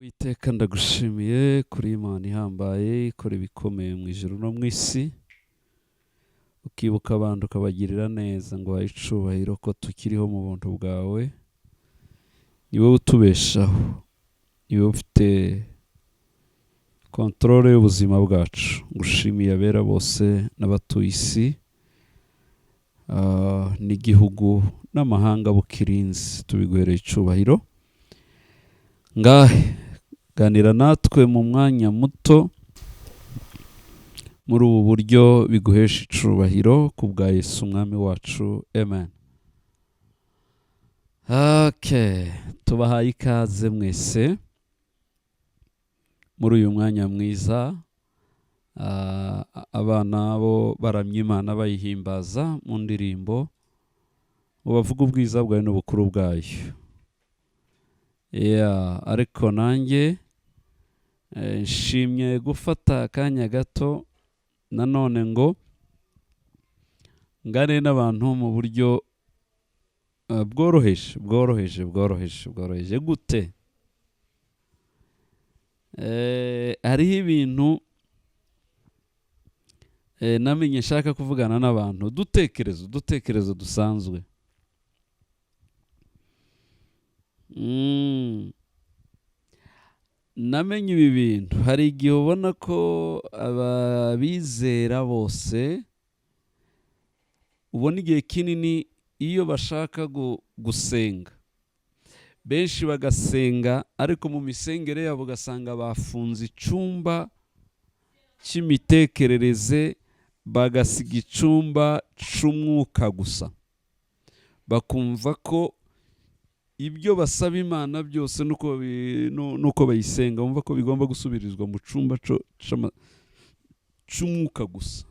Uwiteka, ndagushimiye kuri Imana ihambaye ikora ibikomeye mu ijuru no mu isi, ukibuka abantu ukabagirira neza. Ngo uhaye icubahiro ko tukiriho mu buntu bwawe. Ni wowe utubeshaho, ni wowe ufite contrôle y'ubuzima bwacu. Ngushimiye abera bose n'abatuye isi, n'igihugu n'amahanga bukirinze, tubiguhereye icubahiro. Ngahe ganira natwe mu mwanya muto muri ubu buryo biguhesha icubahiro, ku bwa Yesu Umwami wacu, amen. Okay, tubahaye ikaze mwese muri uyu mwanya mwiza. Abana bo baramya Imana bayihimbaza mu ndirimbo ngo bavuge ubwiza bwayo n'ubukuru bwayo. Yeah, ariko nanjye nshimye gufata akanya gato nanone ngo ngane n'abantu mu buryo bworoheje, bworoheje, bworoheje. Bworoheje gute? Hariho ibintu namenye nshaka kuvugana n'abantu, udutekerezo dusanzwe. Namenye ibi bintu: hari igihe ubona ko ababizera bose, ubona igihe kinini iyo bashaka gusenga, benshi bagasenga, ariko mu misengere yabo ugasanga bafunze icyumba cy'imitekerereze, bagasiga icyumba cy'umwuka gusa, bakumva ko ibyo basaba Imana byose nuko bayisenga, bumva ko bigomba gusubirizwa mu cyumba cy'umwuka gusa.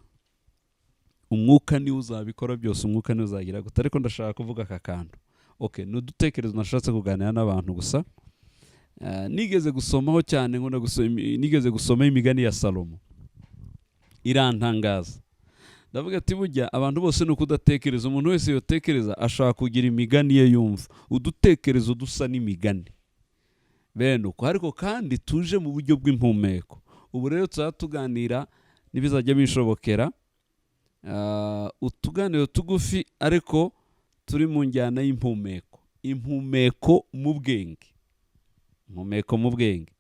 Umwuka niwe uzabikora byose, umwuka niwe uzagira gute. Ariko ndashaka kuvuga aka kantu. Okay, ni udutekerezo nashatse kuganira n'abantu gusa. Nigeze gusomaho cyane, nkunda gusoma, nigeze gusoma imigani ya Salomo, irantangaza. Ndavuga ati: "Burya abantu bose ni ukudatekereza." Umuntu wese yotekereza ashaka kugira imigani ye, yumva udutekerezo dusa n'imigani bene uko, ariko kandi tuje mu buryo bw'impumeko. Ubu rero tuzaba tuganira n'ibizajya bishobokera, utuganiro tugufi ariko turi mu njyana y'impumeko, impumeko mu bwenge, impumeko mu bwenge.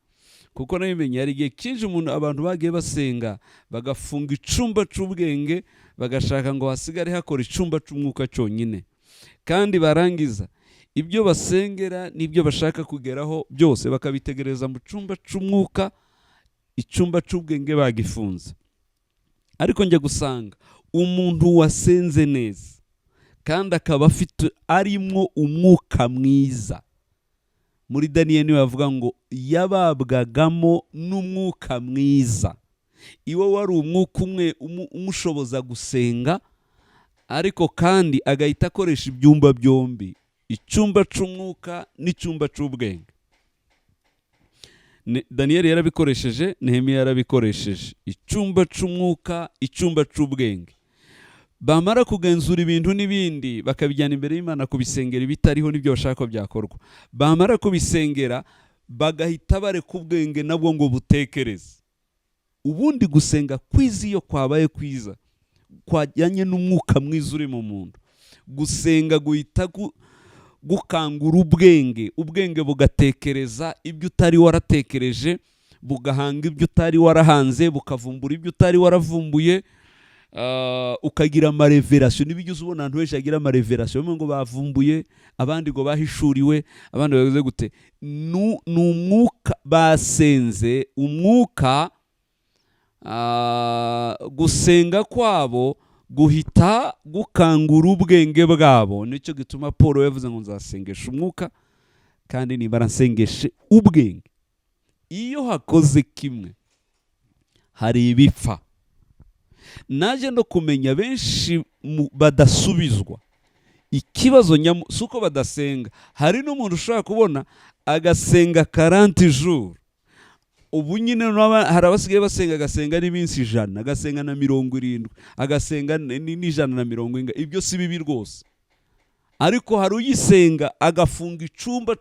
Kuko nabimenye, hari igihe cyinshi umuntu, abantu bagiye basenga bagafunga icumba c'ubwenge, bagashaka ngo hasigare hakora icumba c'umwuka cyonyine, kandi barangiza ibyo basengera n'ibyo bashaka kugeraho byose bakabitegereza mu cyumba c'umwuka, icyumba c'ubwenge bagifunze. Ariko njya gusanga umuntu wasenze neza kandi akaba afite arimwo umwuka mwiza, muri Daniyeli niwe bavuga ngo yababwagamo n'umwuka mwiza. Iwe wari umwuka umwe umushoboza gusenga, ariko kandi agahita akoresha ibyumba byombi, icyumba c'umwuka n'icyumba c'ubwenge. Daniyeli yarabikoresheje, Nehemiya yarabikoresheje, icyumba c'umwuka, icyumba c'ubwenge. Bamara kugenzura ibintu n'ibindi, bakabijyana imbere y'Imana kubisengera, ibitariho n'ibyo bashaka ko byakorwa. Bamara kubisengera, bagahita bareka ubwenge nabwo ngo butekereze. Ubundi gusenga kwiza, iyo kwabaye kwiza, kwajyanye n'umwuka mwiza uri mu muntu, gusenga guhita gukangura ubwenge, ubwenge bugatekereza ibyo utari waratekereje, bugahanga ibyo utari warahanze, bukavumbura ibyo utari waravumbuye, ukagira ama révélations. N'ibyo uzi, ubona ahantu henshi hagira ama révélations, bamwe ngo bavumbuye, abandi ngo bahishuriwe, abandi bavuze gute. Ni umwuka basenze, umwuka, gusenga kwabo guhita gukangura ubwenge bwabo. Nicyo gituma Paul yavuze ngo: "Nzasengesha umwuka kandi nibara nsengeshe ubwenge." Iyo hakoze kimwe, hari ibipfa. Naje no kumenya benshi badasubizwa, ikibazo si uko badasenga. Hari n'umuntu ushobora kubona agasenga 40 jours. Ubu nyine hari abasigaye basenga, agasenga n'iminsi 100, agasenga na 70, agasenga n'140. Ibyo si bibi rwose, ariko hari uyisenga agafunga icumba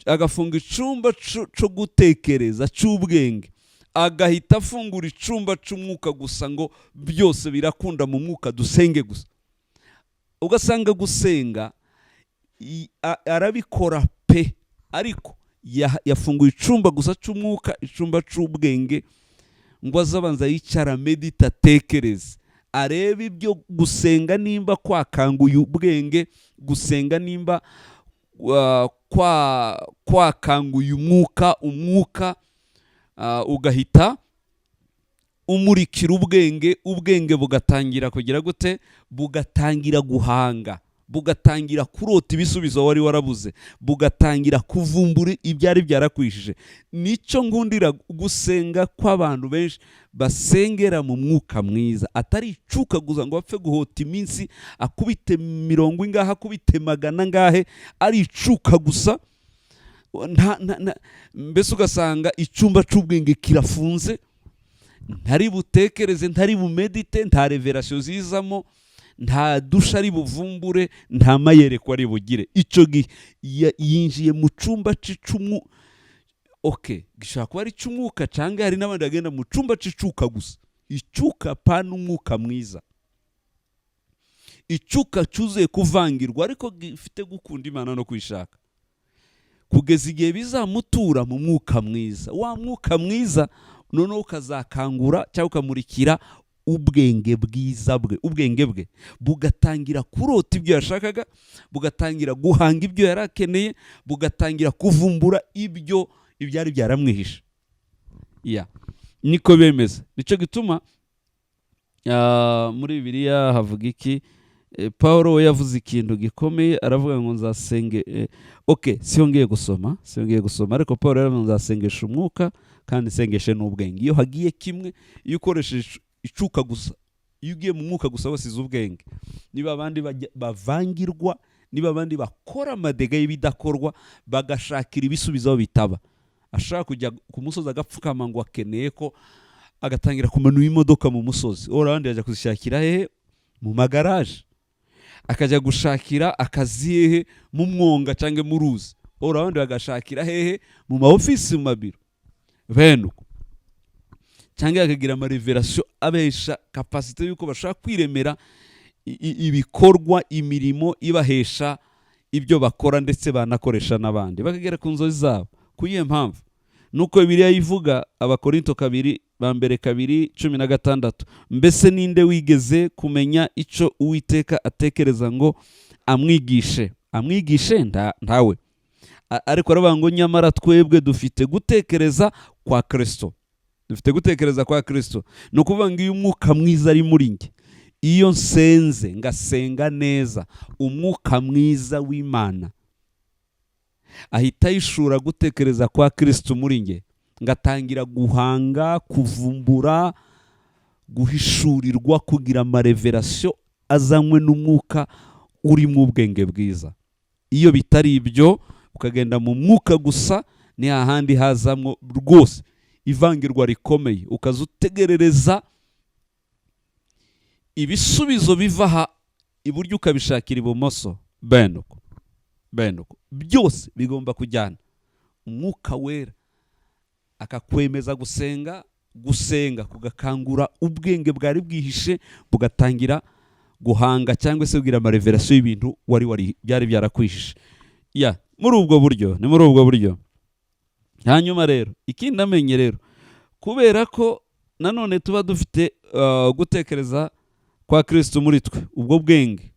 Agafunga icumba co gutekereza c'ubwenge, agahita afungura icumba c'umwuka gusa, ngo byose birakunda mu mwuka, dusenge gusa. Ugasanga gusenga arabikora pe, ariko yafunguye icumba gusa c'umwuka, icumba c'ubwenge ngo azabanza yicara, medita, atekereze, arebe ibyo gusenga nimba kwakanguye ubwenge, gusenga nimba kwakanguye umwuka, umwuka ugahita umurikira ubwenge, ubwenge bugatangira kugira gute? Bugatangira guhanga, bugatangira kurota ibisubizo wari warabuze, bugatangira kuvumbura ibyari byarakwishije. Nicyo ngundira gusenga kw'abantu benshi basengera mu mwuka mwiza, atari icuka gusa ngo bapfe guhota iminsi, akubite mirongo ingahe, akubite magana angahe, ari icuka gusa. Mbese ugasanga icyumba cy'ubwenge kirafunze, ntari butekereze, ntari bumedite, nta révélation zizamo, nta dusha ari buvumbure, nta mayerekwa ari bugire. Icyo gihe yinjiye mu cyumba c'icumu, okay, gishobora kuba ari icy'umwuka, cyangwa hari n'abandi bagenda mu cyumba c'icuka gusa, icuka pana umwuka mwiza, icuka cyuzuye kuvangirwa, ariko gifite gukunda Imana no kuyishaka, kugeza igihe bizamutura mu mwuka mwiza. Wa mwuka mwiza noneho ukazakangura cyangwa ukamurikira ubwenge bwiza bwe, ubwenge bwe bugatangira kurota ibyo yashakaga, bugatangira guhanga ibyo yari akeneye, bugatangira kuvumbura ibyo ibyari byaramwihishe. Ya, niko bemeza. Nicyo gituma muri Bibiliya havuga iki? Paul we yavuze ikintu gikomeye, aravuga ngo nzasenge, okay, siyo ngiye gusoma, ariko Paul yaravuze ngo nzasengesha umwuka kandi nsengeshe n'ubwenge. Iyo hagiye kimwe, iyo ukoresheje icuka gusa, iyo ugiye mu mwuka gusa wasize ubwenge, niba abandi bavangirwa, niba abandi bakora amadega y'ibidakorwa, bagashakira ibisubizo aho bitaba. Ashaka kujya ku musozi agapfukama ngo akeneye ko, agatangira kumanura imodoka mu musozi, ora abandi bajya kuzishakira hehe? Mu magaraje. Akajya gushakira akazi hehe? Mu mwonga cyangwa mu ruzi. Ora abandi bagashakira hehe? Mu ma ofisi, mu mabiro, bene uko. Cyangwa akagira ama révélation abesha capacité y'uko bashobora kwiremera ibikorwa, imirimo ibahesha ibyo bakora, ndetse banakoresha n'abandi, bakagera ku nzozi zabo. Ku yihe mpamvu? Nuko Bibiliya ivuga, Abakorinto kabiri, ba mbere 2:16: "Mbese ninde wigeze kumenya icyo Uwiteka atekereza ngo amwigishe?" Amwigishe ntawe. Ariko aravuga ngo nyamara twebwe dufite gutekereza kwa Kristo, dufite gutekereza kwa Kristo. Ni ukuvuga ngo iyo umwuka mwiza ari muri njye, iyo nsenze ngasenga neza, umwuka mwiza w'Imana ahita yishura gutekereza kwa Kristo muri njye, ngatangira guhanga, kuvumbura, guhishurirwa, kugira ama révélation azanywe n'umwuka urimo ubwenge bwiza. Iyo bitari ibyo, ukagenda mu mwuka gusa, ni hahandi hazamwo rwose ivangirwa rikomeye, ukaza utegerereza ibisubizo biva aha iburyo, ukabishakira ibumoso, bene uko, bene uko. Byose bigomba kujyana. Umwuka Wera akakwemeza gusenga, gusenga kugakangura ubwenge bwari bwihishe, bugatangira guhanga cyangwa se kugira ama révélation y'ibintu wari byari byarakwihishe. Ya, muri ubwo buryo, ni muri ubwo buryo. Hanyuma rero ikindi namenye rero, kubera ko nanone tuba dufite gutekereza kwa Kristo muri twe, ubwo bwenge,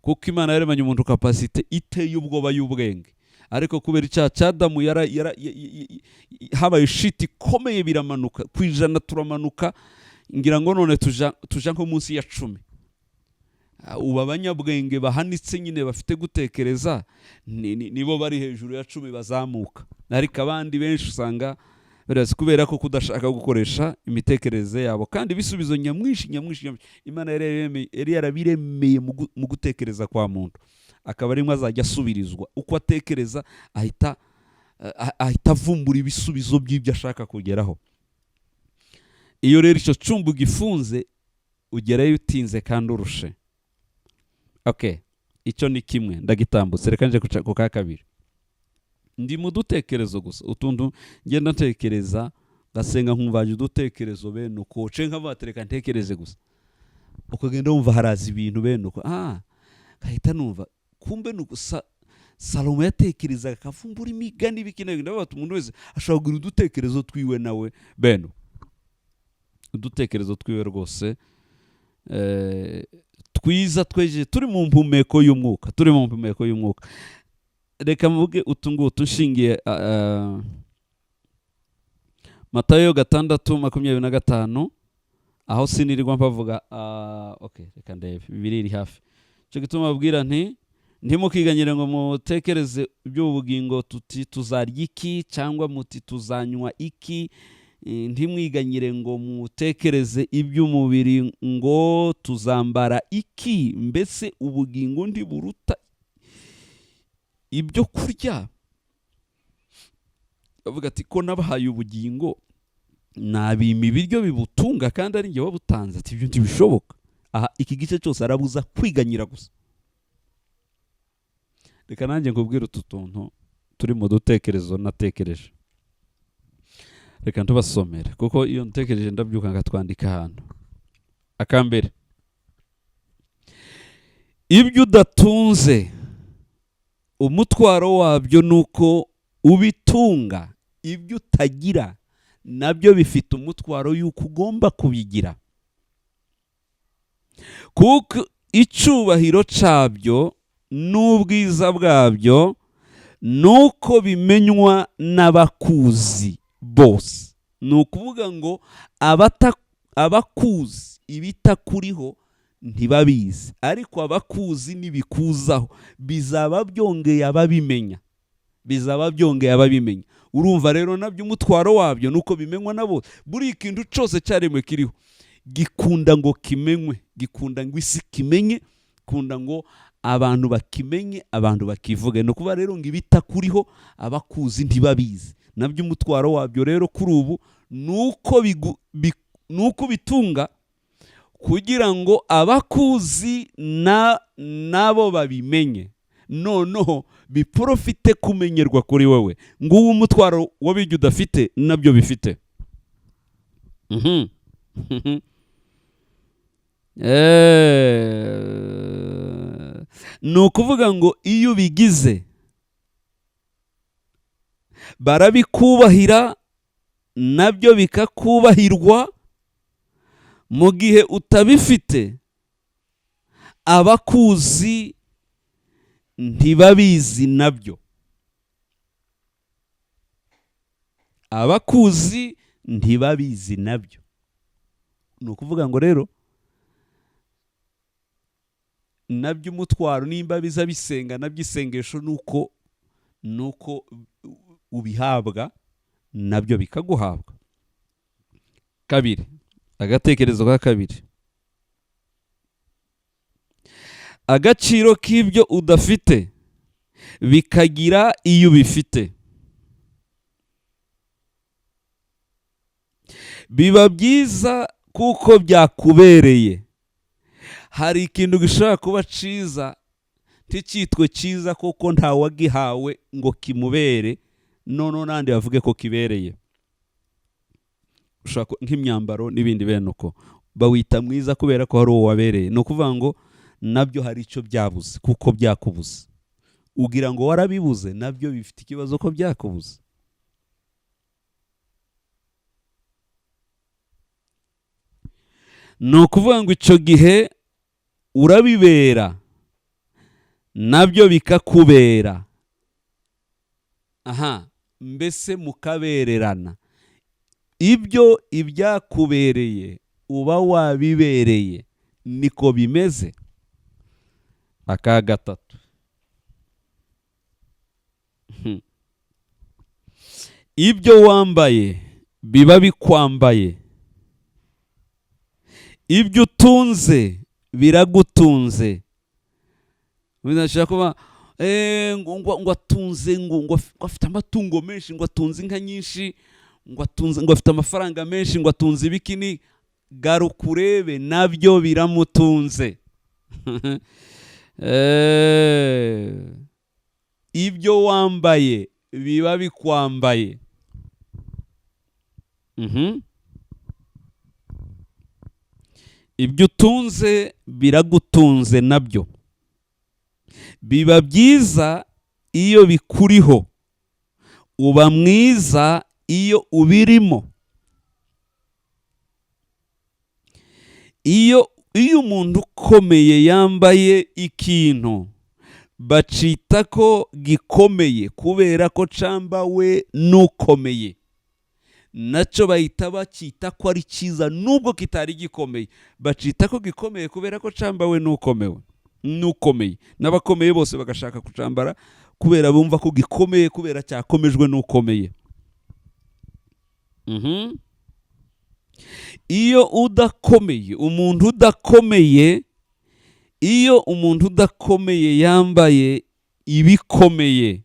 kuko Imana yaremanye umuntu capacité iteye ubwoba y'ubwenge, ariko kubera icyaha cya Adamu habaye chute ikomeye, biramanuka ku 100, turamanuka, ngira ngo none tuja nko munsi ya 10. Ubu abanyabwenge bahanitse nyine bafite gutekereza nibo bari hejuru ya 10 bazamuka, ariko abandi benshi usanga barazi kubera ko kudashaka gukoresha imitekerereze yabo. Kandi ibisubizo nyamwinshi nyamwinshi nyamwinshi Imana yari yarabiremeye mu gutekereza kwa muntu, akaba arimo azajya asubirizwa uko atekereza, ahita avumbura ibisubizo by'ibyo ashaka kugeraho. Iyo rero icyo cyumba gifunze, ugerayo utinze kandi urushe. Okay, icyo ni kimwe, ndagitambutse, reka nje ku ka kabiri. Ndi mu dutekerezo gusa, utuntu ngenda ntekereza, ngasenga nkumva udutekerezo bene uko, ce nkabatereka ntekereze gusa, ukagenda wumva haraza ibintu bene uko, ngahita numva kumbe nuko Salomo yatekerezaga akavumbura imigani ibiki n'ibiki. Ndavuga umuntu wese ashobora kugira udutekerezo twiwe nawe bene udutekerezo twiwe rwose, twiza twejeje, turi mu mpumeko y'umwuka, turi mu mpumeko y'umwuka. Reka mvuge utu ngutu nshingiye Matayo 6:25, aho sinirirwa mpavuga. Okay, reka ndebe Bibiliya iri hafi. Cyo gituma babwira nti ntimukiganyire ngo mutekereze iby'ubugingo tuti tuzarya iki, cyangwa muti tuzanywa iki. Ntimwiganyire ngo mutekereze iby'umubiri ngo tuzambara iki. Mbese ubugingo ntiburuta ibyo kurya? Avuga ati ko nabahaye ubugingo, nabima ibiryo bibutunga kandi ari njye wabutanze? Ati ibyo ntibishoboka. Aha iki gice cyose arabuza kwiganyira gusa. Reka nanjye nkubwire utu tuntu turi mu dutekerezo natekereje, reka ntubasomere kuko iyo ntekereje ndabyuka ngatwandika ahantu. Akambere, ibyo udatunze umutwaro wabyo nuko ubitunga, ibyo utagira nabyo bifite umutwaro yuko ugomba kubigira, kuko icyubahiro cyabyo n'ubwiza bwabyo nuko bimenywa n'abakuzi bose. Ni ukuvuga ngo abakuzi ibitakuriho ntibabizi, ariko abakuzi nibikuzaho bizaba byongeye ababimenya, bizaba byongeye ababimenya. Urumva rero nabyo umutwaro wabyo nuko bimenywa na bose. Buri kintu cyose cyaremwe kiriho gikunda ngo kimenywe, gikunda ngo isi kimenye, gikunda ngo abantu bakimenye, abantu bakivuge. Ni ukuvuga rero ngo ibitakuriho abakuzi ntibabizi, nabyo umutwaro wabyo rero kuri ubu nuko bitunga kugira ngo abakuzi nabo babimenye, noneho biprofite kumenyerwa kuri wowe. Nguwo umutwaro w'abijya udafite nabyo bifite. Ni ukuvuga ngo iyo ubigize barabikubahira nabyo bikakubahirwa, mu gihe utabifite abakuzi ntibabizi nabyo, abakuzi ntibabizi nabyo. Ni ukuvuga ngo rero nabyo umutwaro nimba biza bisenga nabyo isengesho nuko ubihabwa nabyo bikaguhabwa. Kabiri, agatekerezo ka kabiri, agaciro k'ibyo udafite bikagira iyo ubifite. Biba byiza kuko byakubereye. Hari ikintu gishobora kuba cyiza nticyitwe cyiza kuko ntawagihawe ngo kimubere, none nandi bavuge ko kibereye. Ushaka nk'imyambaro n'ibindi bene uko bawita mwiza kubera ko hari uwo wabereye. Ni ukuvuga ngo nabyo hari icyo byabuze kuko byakubuze. Ugira ngo warabibuze, nabyo bifite ikibazo ko byakubuze. Ni ukuvuga ngo icyo gihe urabibera nabyo bikakubera. Aha, mbese mukabererana. Ibyo ibyakubereye uba wabibereye, niko bimeze. Aka gatatu, ibyo wambaye biba bikwambaye, ibyo utunze biragutunze. Binashaka kuba ngo atunze, ngo afite amatungo menshi, ngo atunze inka nyinshi, ngo atunze, ngo afite amafaranga menshi, ngo atunze ibikini. Garuka urebe nabyo biramutunze. Ibyo wambaye biba bikwambaye. Ibyo utunze biragutunze nabyo. Biba byiza iyo bikuriho, uba mwiza iyo ubirimo. Iyo umuntu ukomeye yambaye ikintu bacita ko gikomeye kubera ko cambawe n'ukomeye, nacyo bahita bakita ko ari cyiza nubwo kitari gikomeye. Bacita ko gikomeye kubera ko cambawe n'ukomewe n'ukomeye, n'abakomeye bose bagashaka kucambara kubera bumva ko gikomeye kubera cyakomejwe n'ukomeye. Iyo udakomeye, umuntu udakomeye, iyo umuntu udakomeye yambaye ibikomeye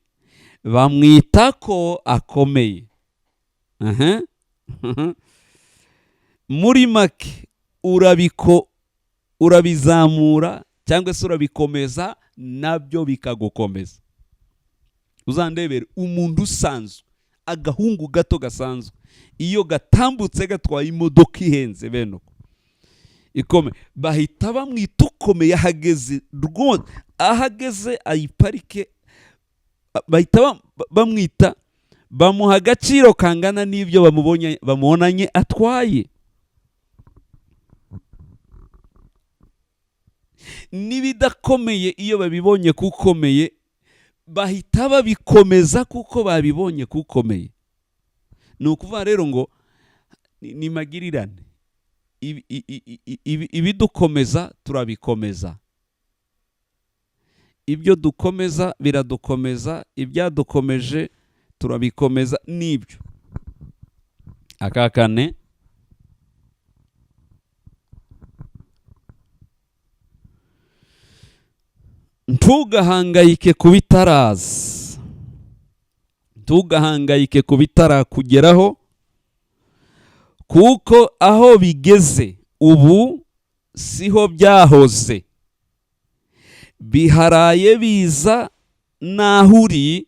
bamwita ko akomeye. Muri make urabizamura cyangwa se urabikomeza nabyo bikagukomeza. Uzandebere umuntu usanzwe, agahungu gato gasanzwe, iyo gatambutse gatwaye imodoka ihenze bene uko ikome, bahita bamwita ukomeye. Ahageze rwose, ahageze ayiparike, bahita bamwita, bamuha agaciro kangana n'ibyo bamubonanye atwaye. N'ibidakomeye iyo babibonye kukomeye bahita babikomeza kuko babibonye kukomeye. Ni ukuvuga rero ngo ni magirirane, ibidukomeza turabikomeza, ibyo dukomeza biradukomeza, ibyadukomeje turabikomeza, nibyo. Aka kane, ntugahangayike ku bitaraza, ntugahangayike ku bitarakugeraho, kuko aho bigeze ubu siho byahoze, biharaye biza n'aho uri.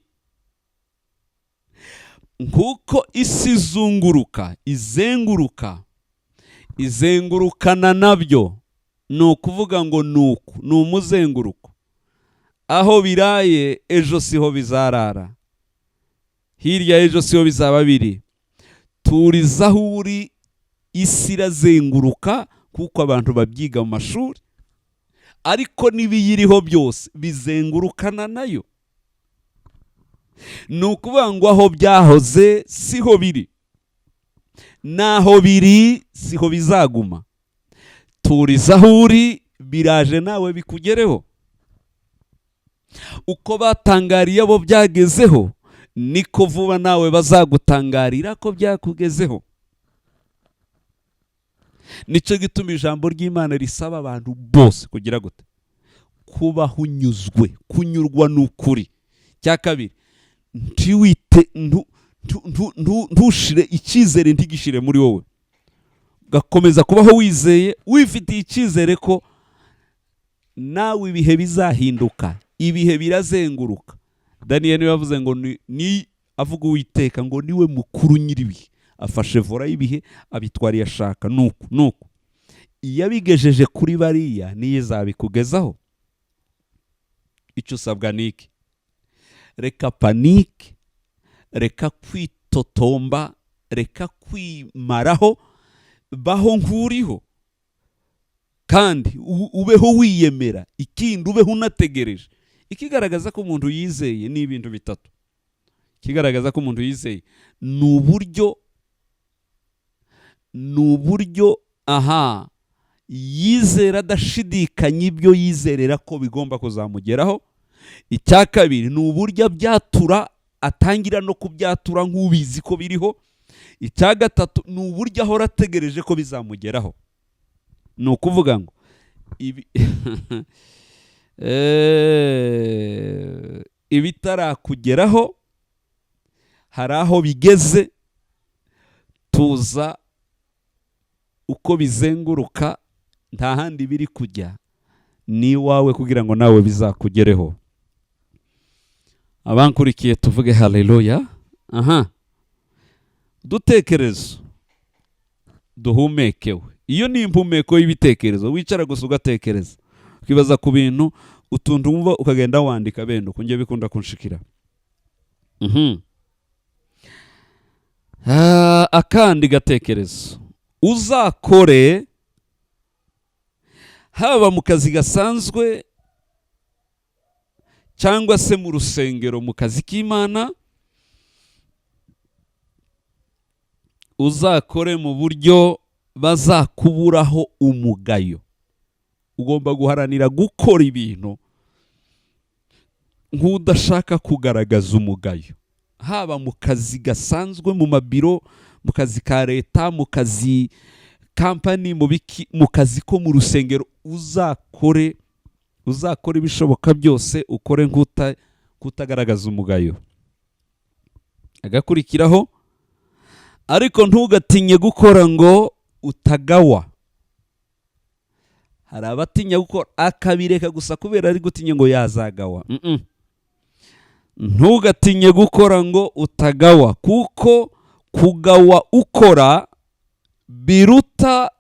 Nkuko isi izunguruka, izenguruka, izengurukana nabyo. Ni ukuvuga ngo nuku ni umuzenguruko, aho biraye ejo siho bizarara, hirya ejo siho bizaba biri. Turiza aho uri, isi irazenguruka kuko abantu babyiga mu mashuri, ariko n'ibiyiriho byose bizengurukana nayo. Ni ukuvuga ngo aho byahoze siho biri, naho biri siho bizaguma. Turiza aho uri, biraje nawe bikugereho. Uko batangariye abo byagezeho, niko vuba nawe bazagutangarira ko byakugezeho. Nicyo gituma ijambo ry'Imana risaba abantu bose kugira gute? Kubaho unyuzwe, kunyurwa n'ukuri. Cya kabiri, ntiwite, ntushire icyizere, ntigishire muri wowe, ugakomeza kubaho wizeye, wifitiye icyizere ko nawe ibihe bizahinduka, ibihe birazenguruka. Daniel niwe yavuze ngo ni avuga Uwiteka ngo niwe mukuru nyiribihe, afashe vora y'ibihe abitwariye ashaka. Nuko nuko iyabigejeje kuri bariya niyo izabikugezaho. Icyo usabwa niki? Reka panike, reka kwitotomba, reka kwimaraho, baho nkuriho, kandi ubeho wiyemera. Ikindi ubeho unategereje. Ikigaragaza ko umuntu yizeye ni ibintu bitatu. Ikigaragaza ko umuntu yizeye ni uburyo aha yizera adashidikanya ibyo yizerera ko bigomba kuzamugeraho. Icya kabiri ni uburyo abyatura, atangira no kubyatura nk'ubizi ko biriho. Icya gatatu ni uburyo ahora ategereje ko bizamugeraho. Ni ukuvuga ngo ibitarakugeraho hari aho bigeze, tuza uko bizenguruka, nta handi biri kujya, ni iwawe kugira ngo nawe bizakugereho. Abankurikiye tuvuge haleluya. Aha, dutekerezo duhumekewe, iyo ni impumeko y'ibitekerezo. Wicara gusa ugatekereza, ukibaza ku bintu, utuntu wumva ukagenda wandika bene uko. Njye bikunda kunshikira. Akandi gatekerezo uzakore, haba mu kazi gasanzwe cyangwa se mu rusengero, mu kazi k'Imana, uzakore mu buryo bazakuburaho umugayo. Ugomba guharanira gukora ibintu nk'udashaka kugaragaza umugayo, haba mu kazi gasanzwe, mu mabiro, mu kazi ka leta, mu kazi kampani, mu biki, mu kazi ko mu rusengero. Uzakore ibishoboka byose ukore nk'utagaragaza umugayo. Agakurikiraho, ariko ntugatinye gukora ngo utagawa. Hari abatinya gukora akabireka gusa kubera ari gutinya ngo yazagawa. Ntugatinye gukora ngo utagawa, kuko kugawa ukora biruta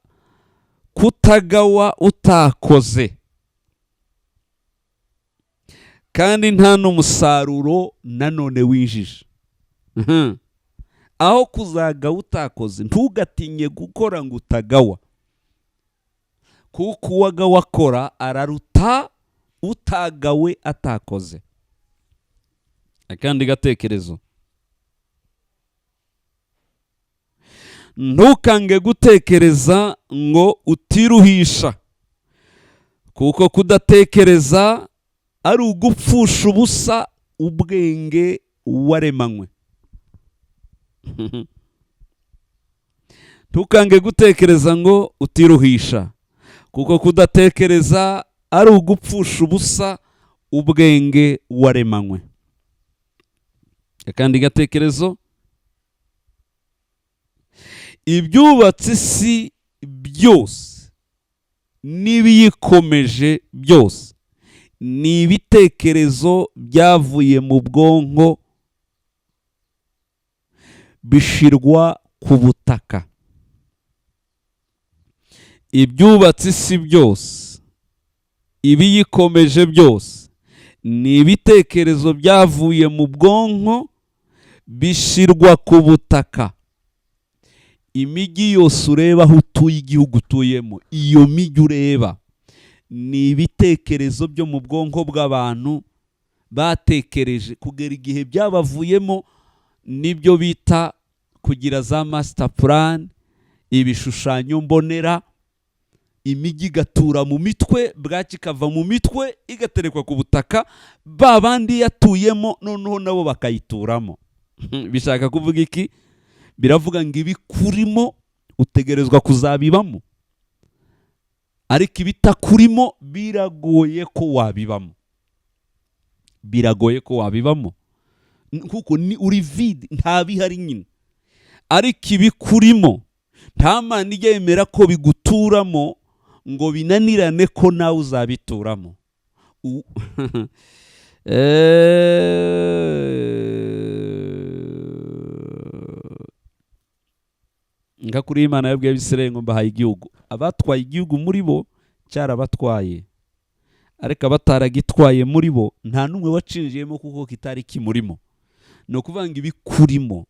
kutagawa utakoze, kandi nta n'umusaruro nanone winjije. Aho kuzagawa utakoze, ntugatinye gukora ngo utagawa, kuko uwagawa akora araruta utagawe atakoze. Akandi gatekerezo, ntukange gutekereza ngo utiruhisha, kuko kudatekereza ari ugupfusha ubusa ubwenge waremanywe. Ntukange gutekereza ngo utiruhisha, kuko kudatekereza ari ugupfusha ubusa ubwenge waremanywe. Akandi gatekerezo, ibyubatse isi byose n'ibiyikomeje byose ni ibitekerezo byavuye mu bwonko bishirwa ku butaka. Ibyubatse isi byose, ibiyikomeje byose ni ibitekerezo byavuye mu bwonko bishirwa ku butaka. Imijyi yose ureba aho utuye, igihugu utuyemo, iyo mijyi ureba ni ibitekerezo byo mu bwonko bw'abantu batekereje kugera igihe byabavuyemo, nibyo bita kugira za master plan, ibishushanyo mbonera. Imijyi igatura mu mitwe, bwaki ikava mu mitwe igaterekwa ku butaka, ba bandi yatuyemo noneho nabo bakayituramo. Bishaka kuvuga iki? Biravuga ngo ibikurimo utegerezwa kuzabibamo, ariko ibitakurimo biragoye ko wabibamo, biragoye ko wabibamo kuko ni uri vide, nta bihari nyine. Ariko ibikurimo nta Mana ijya yemera ko biguturamo ngo binanirane ko nawe uzabituramo. Nka kuri Imana yabwiye Abisirayeli ngo mbahaye igihugu, abatwaye igihugu muri bo cyarabatwaye, ariko abataragitwaye muri bo nta n'umwe wacinjiyemo kuko kitari kimurimo. Ni ukuvuga ngo ibikurimo,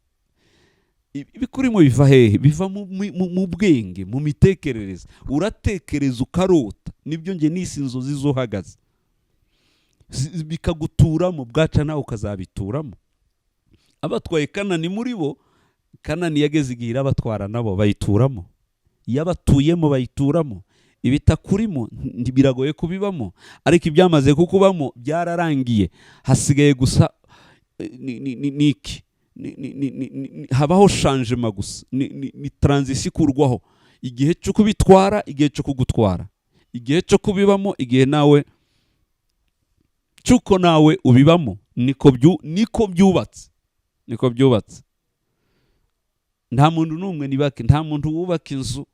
ibikurimo biva hehe? Biva mu bwenge, mu mitekerereze. Uratekereza ukarota, nibyo nge nise inzozi zuhagaze, bikaguturamo, bwaca nawe ukazabituramo. Abatwaye Kanani muri bo, Kanani yageze igihe irabatwara nabo bayituramo, yabatuyemo bayituramo. Ibitakurimo biragoye kubibamo, ariko ibyamaze kukubamo byararangiye, hasigaye gusa ni iki? Habaho changement gusa, ni transition ikurwaho, igihe cyo kubitwara, igihe cyo kugutwara, igihe cyo kubibamo, igihe nawe cy'uko nawe ubibamo. Niko byubatse, niko byubatse. Nta muntu n'umwe nibake, nta muntu wubaka inzu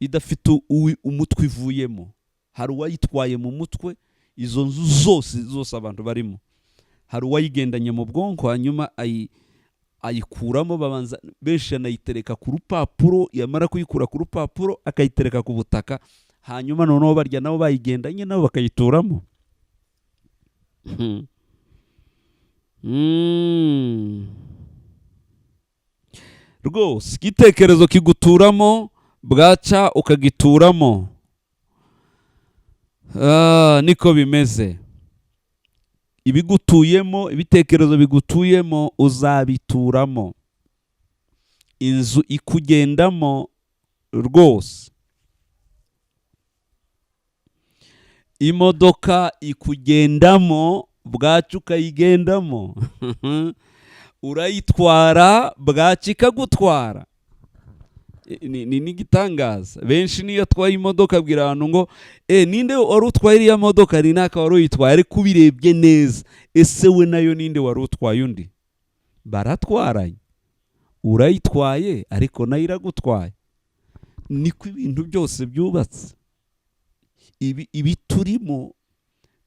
idafite umutwe ivuyemo. Hari uwayitwaye mu mutwe, izo nzu zose zose abantu barimo, Hari uwayigendanye mu bwonko, hanyuma ayikuramo, babanza benshi anayitereka ku rupapuro, yamara kuyikura ku rupapuro akayitereka ku butaka, hanyuma noneho barya nabo bayigendanye nabo bakayituramo. Rwose igitekerezo kiguturamo, bwaca ukagituramo. Niko bimeze. Ibigutuyemo, ibitekerezo bigutuyemo, uzabituramo. Inzu ikugendamo rwose, imodoka ikugendamo, bwaca ukayigendamo, urayitwara bwaca ikagutwara. Ni n'igitangaza. Benshi niyo atwaye imodoka abwira abantu ngo ninde wari utwaye iriya modoka? Ni naka wari uyitwaye. Ariko ubirebye neza, ese we nayo ninde wari utwaye undi? Baratwaranye, urayitwaye ariko nayo iragutwaye. Niko ibintu byose byubatse. Ibi turimo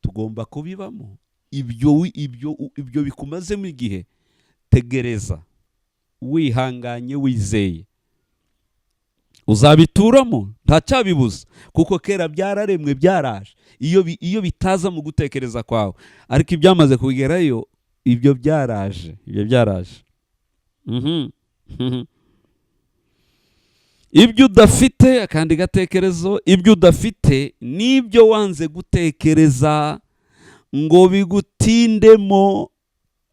tugomba kubibamo. Ibyo bikumazemo igihe, tegereza wihanganye, wizeye, uzabituramo, ntacyabibuza, kuko kera byararemwe, byaraje. Iyo bitaza mu gutekereza kwawe, ariko ibyamaze kugerayo, ibyo byaraje, ibyo byaraje. Ibyo udafite, akandi gatekerezo, ibyo udafite n'ibyo wanze gutekereza ngo bigutindemo,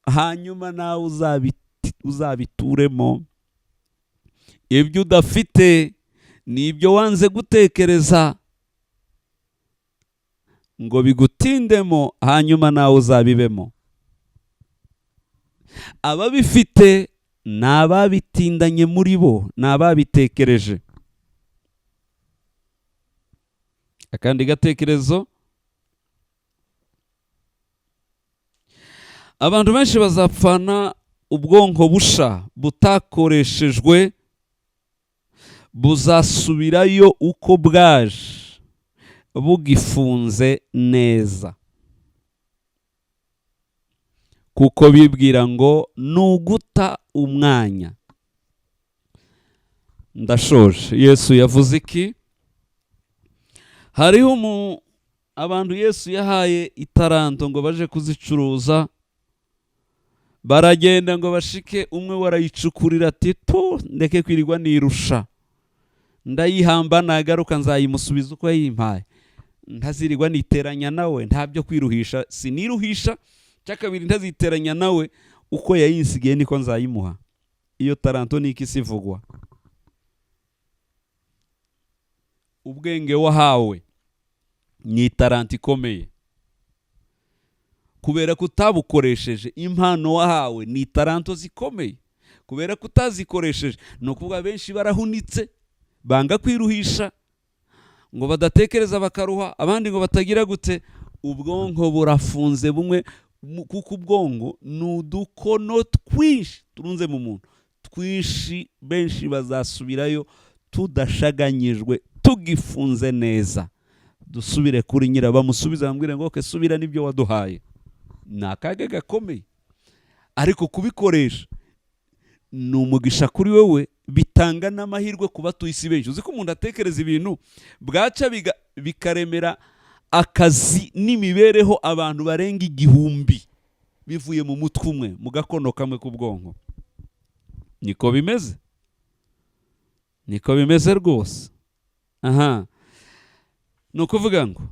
hanyuma nawe uzabituremo. Ibyo udafite n'ibyo wanze gutekereza ngo bigutindemo, hanyuma nawe uzabibemo. Ababifite ni ababitindanye muri bo, ni ababitekereje. Akandi gatekerezo, abantu benshi bazapfana ubwonko busha butakoreshejwe, buzasubirayo uko bwaje, bugifunze neza, kuko bibwira ngo nuguta umwanya. Ndashoje. Yesu yavuze iki? Hariho abantu Yesu yahaye itaranto ngo baje kuzicuruza, baragenda ngo bashike, umwe warayicukurira ati tu ndeke kwirirwa nirusha, ndayihamba, nagaruka nzayimusubiza uko yayimpaye, ntazirirwa niteranya nawe, nta byo kwiruhisha, siniruhisha, cyakabiri ntaziteranya nawe, uko yayinsigiye niko nzayimuha. Iyo taranto ni iki sivugwa? Ubwenge wahawe ni itaranto ikomeye, kubera ko utabukoresheje. Impano wahawe ni itaranto zikomeye, kubera ko utazikoresheje. Ni ukuvuga benshi barahunitse, banga kwiruhisha ngo badatekereza bakaruha, abandi ngo batagira gute. Ubwonko burafunze bumwe, kuko ubwonko ni udukono twinshi turunze mu muntu twinshi. Benshi bazasubirayo tudashaganyijwe, tugifunze neza. Dusubire kuri nyira, bamusubiza bamubwire ngo okay, subira n'ibyo waduhaye. Ni akaga gakomeye, ariko kubikoresha ni umugisha kuri wewe, bitanga n'amahirwe ku batuye isi benshi. Uzi ko umuntu atekereza ibintu bwaca bikaremera akazi n'imibereho abantu barenga 1000 bivuye mu mutwe umwe, mu gakono kamwe k'ubwonko. Niko bimeze, niko bimeze rwose. Aha ni ukuvuga ngo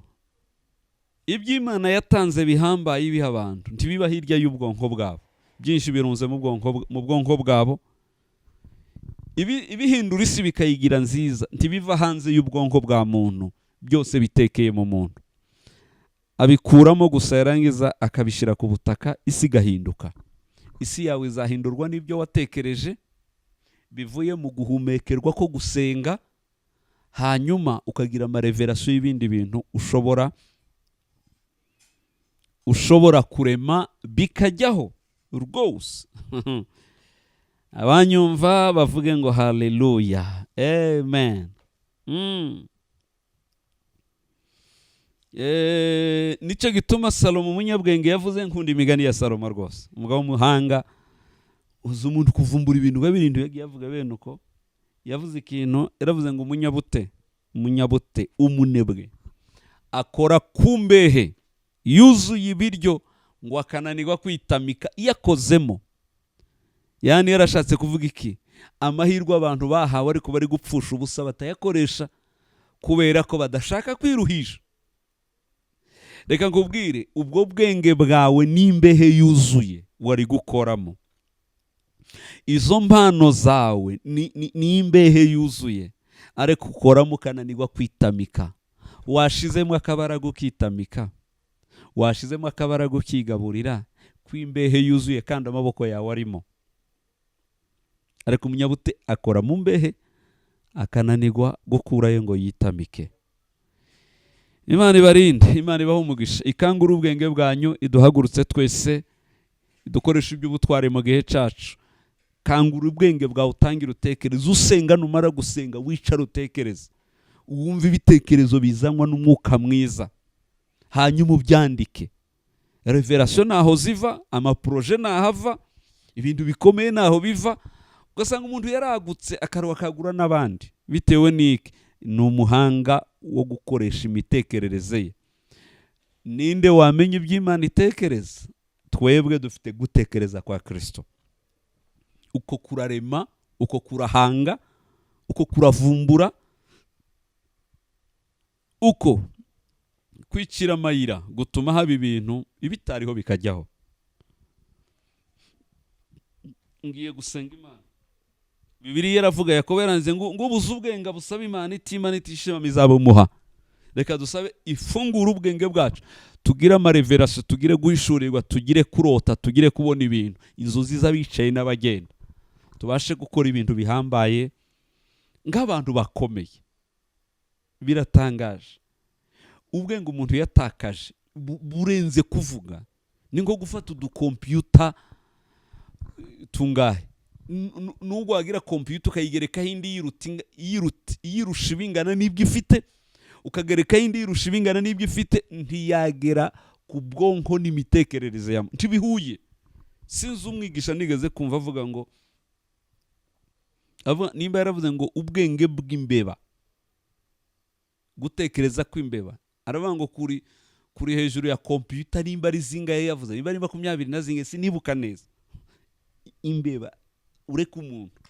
iby'Imana yatanze bihambaye ibiha abantu ntibiba hirya y'ubwonko bwabo, byinshi birunze mu bwonko bwabo. Ibihindura isi bikayigira nziza ntibiva hanze y'ubwonko bwa muntu, byose bitekeye mu muntu. Abikuramo gusa, yarangiza akabishyira ku butaka, isi igahinduka. Isi yawe izahindurwa n'ibyo watekereje bivuye mu guhumekerwa ko gusenga, hanyuma ukagira amareverasiyo y'ibindi bintu ushobora kurema bikajyaho rwose. Abanyumva bavuge ngo haleluya, amen. Nicyo gituma Salomo umunyabwenge yavuze, nkunda imigani ya Salomo rwose, umugabo w'umuhanga uzi umuntu kuvumbura ibintu biba birindu, yagiye avuga bene uko. Yavuze ikintu, yaravuze ngo umunyabute umunebwe akora ku mbehe yuzuye ibiryo, ngo akananirwa kwitamika iyo akozemo. Yani yarashatse kuvuga iki? Amahirwe abantu bahawe ariko bari gupfusha ubusa, batayakoresha kubera ko badashaka kwiruhisha. Reka nkubwire, ubwo bwenge bwawe n'imbehe yuzuye wari gukoramo, izo mpano zawe ni imbehe yuzuye, ariko ukoramo ukananirwa kwitamika. Washizemo akabaraga ukitamika, washizemo akabaraga ukigaburira kw'imbehe yuzuye kandi amaboko yawe arimo. Ariko umunyabute akora mu mbehe akananirwa gukurayo ngo yitamike. Imana ibarinde, Imana ibahe umugisha, ikangure ubwenge bwanyu, iduhagurutse twese, idukoreshe iby'ubutwari mu gihe cyacu. Kangura ubwenge bwawe, utangire utekereze. Usenga, numara gusenga wicara utekereze, wumve ibitekerezo bizanwa n'umwuka mwiza, hanyuma ubyandike. Révélation ntaho ziva, amaprojets ntahava, ibintu bikomeye ntaho biva. Ugasanga umuntu yaragutse akaruha akagura n'abandi, bitewe n'iki? Ni umuhanga wo gukoresha imitekerereze ye. Ninde wamenya iby'Imana itekereza? Twebwe dufite gutekereza kwa Kirisito. Uko kurarema, uko kurahanga, uko kuravumbura, uko kwicira amayira gutuma haba ibintu ibitariho bikajyaho. Ngiye gusenga Imana. Bibiliya iravuga, Yakobo yaranze ngo ubuze ubwenge busaba Imana, itimana itishima izabumuha. Reka dusabe ifungure ubwenge bwacu, tugire amarévélations, tugire guhishurirwa, tugire kurota, tugire kubona ibintu, inzozi z'abicaye n'abagenda, tubashe gukora ibintu bihambaye nk'abantu bakomeye. Biratangaje, ubwenge umuntu yatakaje burenze kuvuga. Ni nko gufata udukompiyuta tungahe, nubwo wagira kompiyuta ukayigerekaho indi yirusha ibingana n'ibyo ifite, ukagerekaho indi yirusha ibingana n'ibyo ifite, ntiyagera ku bwonko n'imitekerereze ya ntibihuye. Sinzi umwigisha nigeze kumva avuga ngo nimba yaravuze ngo ubwenge bw'imbeba, gutekereza kw'imbeba, aravuga ngo kuri hejuru ya kompiyuta, nimba ari zingahe yavuze, nimba ari 20 na zingahe, sinibuka neza. Imbeba, ureka umuntu,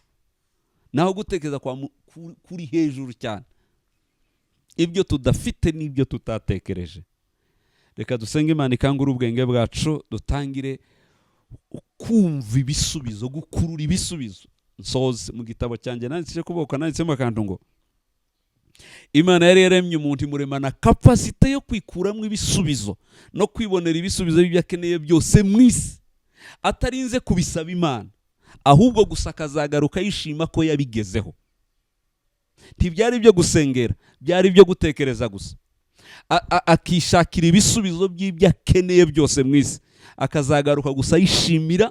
naho gutekereza kwa kuri hejuru cyane. Ibyo tudafite n'ibyo tutatekereje. Reka dusenge Imana ikangure ubwenge bwacu, dutangire kumva ibisubizo, gukurura ibisubizo. Nsoze mu gitabo cyanjye nanditse kuboka, nanditsemo akantu ngo Imana yari yaremye umuntu, imuremana capacité yo kwikuramo ibisubizo no kwibonera ibisubizo by'ibyo akeneye byose mu isi, atarinze kubisaba Imana, ahubwo gusa akazagaruka yishima ko yabigezeho. Ntibyari ibyo gusengera, byari ibyo gutekereza gusa. Akishakira ibisubizo by'ibyo akeneye byose mu isi, akazagaruka gusa yishimira,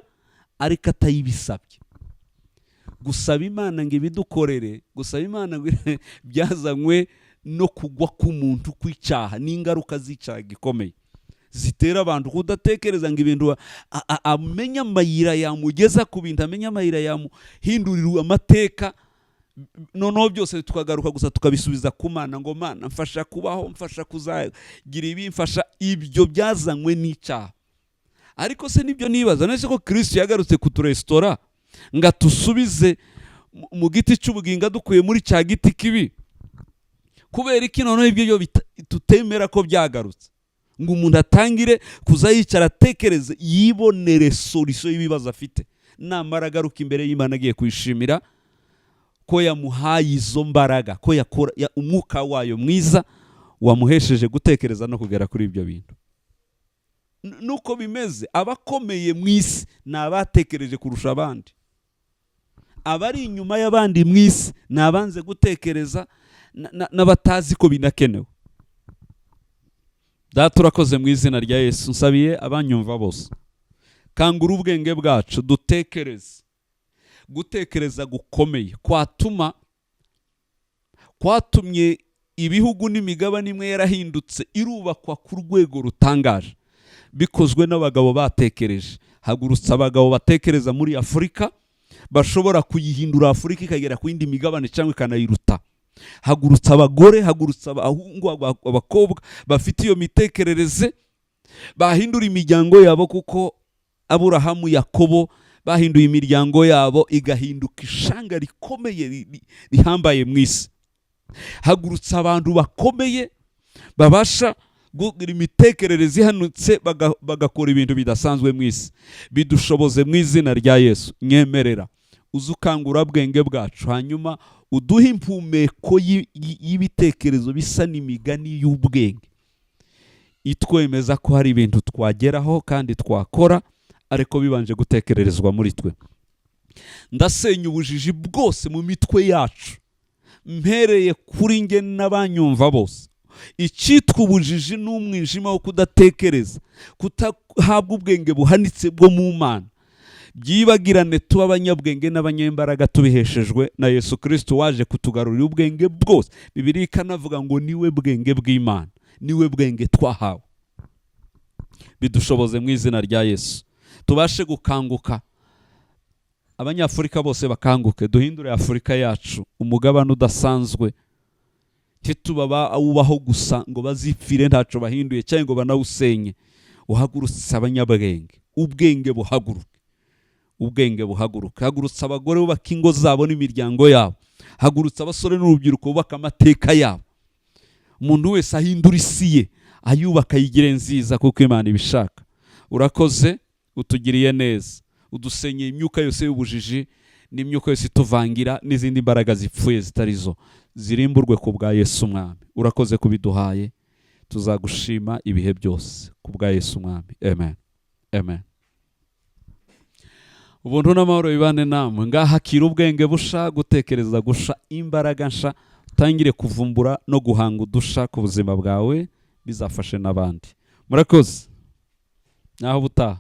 ariko atayibisabye. Gusaba Imana ngo ibidukorere, gusaba Imana ngo byazanywe no kugwa k'umuntu kw'icyaha, n'ingaruka z'icyaha gikomeye zitera abantu kudatekereza ngo ibintu amenye amayira yamugeza ku bintu, amenye amayira yamuhindurira amateka. Noneho byose tukagaruka gusa tukabisubiza ku Mana, ngo Mana mfasha kubaho, mfasha kuzagira ibi, mfasha. Ibyo byazanywe n'icyaha. Ariko se nibyo nibaza, none se ko Kristo yagarutse kuturesitora ngo atusubize mu giti cy'ubugingo dukuye muri cya giti kibi, kubera iki noneho ibyo byo tutemera ko byagarutse, ngo umuntu atangire kuza yicara atekereze, yibonere solution y'ibibazo afite, namara agaruka imbere y'Imana agiye kuyishimira ko yamuhaye izo mbaraga, ko yakora umwuka wayo mwiza wamuhesheje gutekereza no kugera kuri ibyo bintu? Nuko bimeze, abakomeye mu isi ni abatekereje kurusha abandi, abari inyuma y'abandi mu isi ni abanze gutekereza n'abatazi ko binakenewe. Data, urakoze. Mu izina rya Yesu nsabiye abanyumva bose, kangura ubwenge bwacu, dutekereze gutekereza gukomeye kwatumye Ibihugu n'imigabane imwe yarahindutse, irubakwa ku rwego rutangaje, bikozwe n'abagabo batekereje. Hagurutse abagabo batekereza muri Afurika, bashobora kuyihindura Afurika ikagera ku yindi migabane cyangwa ikanayiruta. Hagurutse abagore, hagurutse abahungu, abakobwa bafite iyo mitekerereze, bahindura imiryango yabo, kuko Aburahamu, Yakobo bahinduye imiryango yabo igahinduka ishanga rikomeye rihambaye mu isi. Hagurutse abantu bakomeye babasha kugira imitekerereze ihanutse, bagakora ibintu bidasanzwe mu isi. Bidushoboze mu izina rya Yesu. Nyemerera uze ukangura bwenge bwacu, hanyuma uduhe impumeko y'ibitekerezo bisa n'imigani y'ubwenge itwemeza ko hari ibintu twageraho kandi twakora, ariko bibanje gutekererezwa muri twe. Ndasenya ubujiji bwose mu mitwe yacu, mpereye kuri nge n'abanyumva bose. Icyitwa ubujiji n'umwijima wo kudatekereza, kutahabwa ubwenge buhanitse bwo mu Mana, byibagirane, tuba abanyabwenge n'abanyembaraga tubiheshejwe na Yesu Kirisito waje kutugarurira ubwenge bwose. Bibiliya ikanavuga ngo niwe bwenge bw'Imana, niwe bwenge twahawe. Bidushoboze mu izina rya Yesu, tubashe gukanguka, Abanyafurika bose bakanguke, duhindure Afurika yacu umugabane udasanzwe. Ntituba bawubaho gusa ngo bazipfire ntaco bahinduye, cyangwa ngo banawusenye. Uhagurutse abanyabwenge, ubwenge buhaguruke, ubwenge buhaguruke. Hagurutse abagore bubaka ingo zabo n'imiryango yabo. Hagurutse abasore n'urubyiruko bubaka amateka yabo. Umuntu wese ahindura isi ye, ayubaka, ayigire nziza kuko Imana ibishaka. Urakoze, utugiriye neza, udusenyeye imyuka yose y'ubujiji n'imyuka yose ituvangira n'izindi mbaraga zipfuye zitari zo, zirimburwe ku bwa Yesu Umwami. Urakoze kubiduhaye, tuzagushima ibihe byose ku bwa Yesu Umwami. Amen, amen. Ubuntu n'amahoro bibane namwe. Ngaha akira ubwenge busha, gutekereza gusha, imbaraga nsha, utangire kuvumbura no guhanga udusha ku buzima bwawe, bizafashe n'abandi. Murakoze, naho ubutaha.